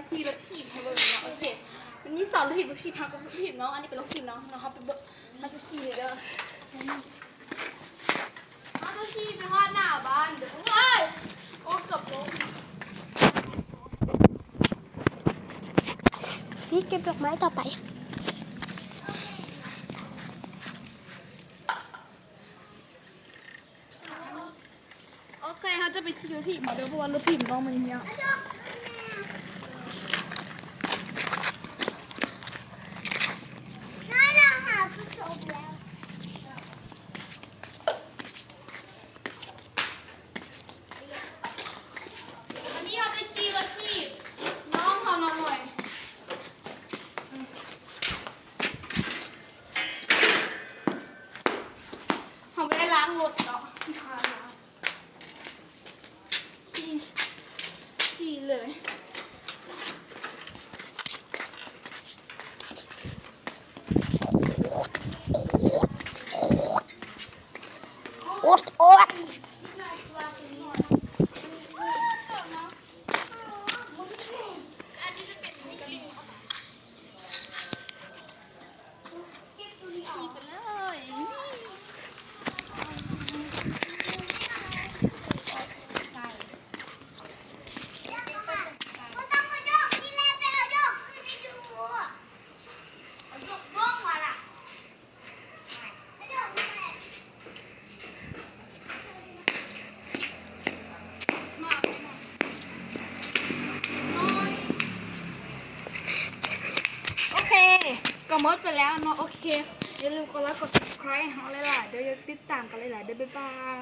ຂີ່ລົດຖີບໃຫ້ເບິ່ງເນາະ. ໂອເຄ ມັນມີສອງລົດຖີບ, ລົດຖີບເຮົາກັບລົດຖີບນ້ອງ. ອັນນີ້ເປັນລົດຖີບນ້ອງເນາະ, ເຮົາໄປເບິ່ງ ເຮົາຈະຂີ່ເດີ. ເຮົາຈະຂີ່ໄປຮອດໜ້າບ້ານເດີ. ໂອ້ຍ ໂອ້ ເກືອບລົງ. ນີ້ເກັບດອກໄມ້ຕໍ່ໄປ. ໂອເຄ ເຮົາຈະໄປຂີ່ລົດຖີບມາເດີ ເພາະວ່າລົດຖີບນ້ອງມັນເຫື່ອຍ. ອັນນີ້ເຮົາຈະຂີ່ລົດຖີບນ້ອງເຮົາເນາະ. ເຮົາບໍ່ໄດ້ລ້າງລົດເນາະ, ຂີ່ ຂີ່ເລີຍ. ໂອດ ໂອດ. ໂອເຄ ກໍໝົດໄປແລ້ວເນາະ. ໂອເຄ ຢ່າລືມກົດໄລກົດ Subscribe ໃຫ້ເຮົາຫຼາຍໆເດີ, ຢ່າຕິດຕາມກັນຫຼາຍໆເດີ. ບາຍບາຍ.